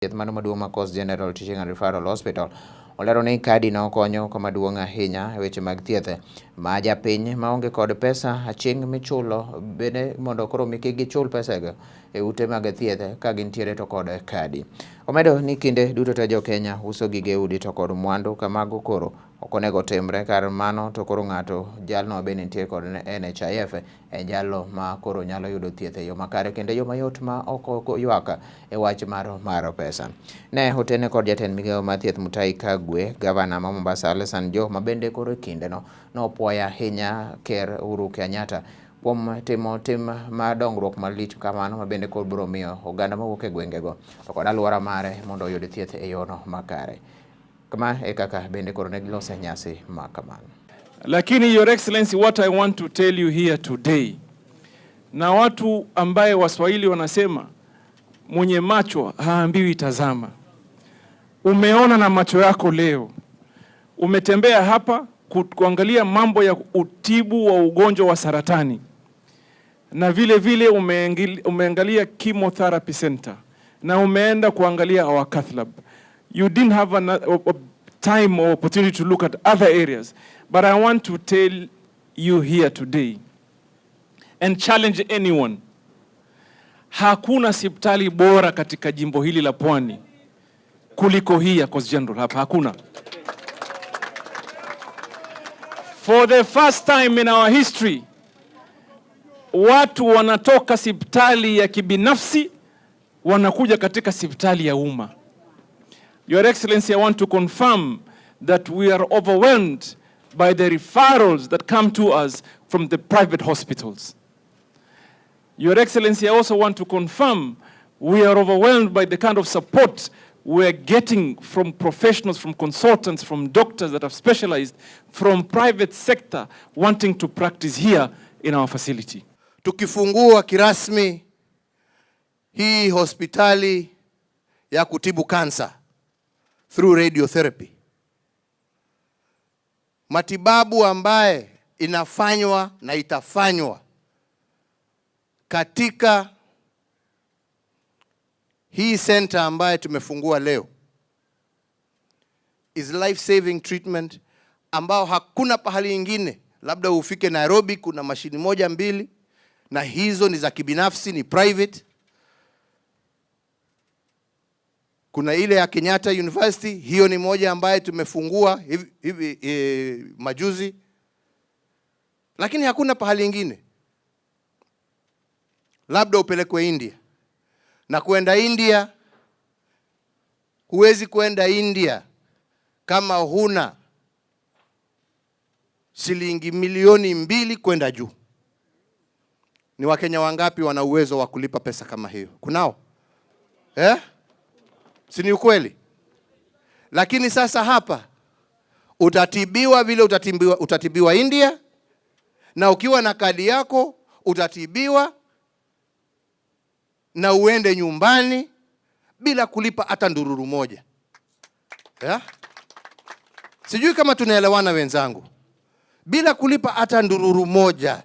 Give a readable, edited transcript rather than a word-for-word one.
Thieth mano maduong' ma Coast General Teaching and Referral Hospital olero ni kadi no konyo kama duong' ahinya e weche mag thieth ma japiny maonge kod pesa aching' michulo bende mondo koro mi kik gichul pesego e ute mag thieth ka gintiere to kod kadi. Omedo ni kinde duto te jo Kenya uso gige udi to kod mwandu kamago koro ok onego timre kar mano to koro ng'ato jalno bende nitie kod NHIF en jalno ma koro nyalo yudo thieth e yo makare kendo e yo mayot ma ok oywak e wach mar pesa. Ne otene kod jatend migawo mar thieth Mutahi Kagwe, gavana ma Mombasa Alessan Joho ma bende koro e kindeno nopuoyo ahinya Ker Uhuru Kenyatta kuom timo tim mar dongruok malich kamano ma bende koro biro miyo oganda mawuok e gwengego to kod alwora mare mondo oyud thieth e yono makare. Kama e kaka bende koro ne gilose nyasi ma kamano. Lakini Your Excellency, what I want to tell you here today, na watu ambaye Waswahili wanasema mwenye macho haambiwi tazama. Umeona na macho yako leo, umetembea hapa kuangalia mambo ya utibu wa ugonjwa wa saratani na vile vile umeangalia chemotherapy center na umeenda kuangalia our cath lab. You didn't have a time or opportunity to look at other areas, but I want to tell you here today and challenge anyone, hakuna hospitali bora katika jimbo hili la Pwani kuliko hii ya Coast General hapa, hakuna. For the first time in our history, watu wanatoka hospitali ya kibinafsi wanakuja katika hospitali ya umma. Your Excellency, I want to confirm that we are overwhelmed by the referrals that come to us from the private hospitals. Your Excellency, I also want to confirm we are overwhelmed by the kind of support we are getting from professionals, from consultants, from doctors that have specialized, from private sector wanting to practice here in our facility. Tukifungua kirasmi hii hospitali ya kutibu kansa through radiotherapy, matibabu ambaye inafanywa na itafanywa katika hii center ambaye tumefungua leo is life saving treatment ambao hakuna pahali ingine, labda ufike Nairobi kuna mashini moja mbili, na hizo ni za kibinafsi, ni private. Kuna ile ya Kenyatta University, hiyo ni moja ambaye tumefungua hivi majuzi, lakini hakuna pahali ingine, labda upelekwe India. Na kwenda India, huwezi kwenda India kama huna shilingi milioni 2 kwenda juu. Ni Wakenya wangapi wana uwezo wa kulipa pesa kama hiyo? Kunao? Si ni ukweli? Lakini sasa hapa utatibiwa vile utatibiwa India, na ukiwa na kadi yako utatibiwa na uende nyumbani bila kulipa hata ndururu moja. Yeah? Sijui kama tunaelewana wenzangu. Bila kulipa hata ndururu moja.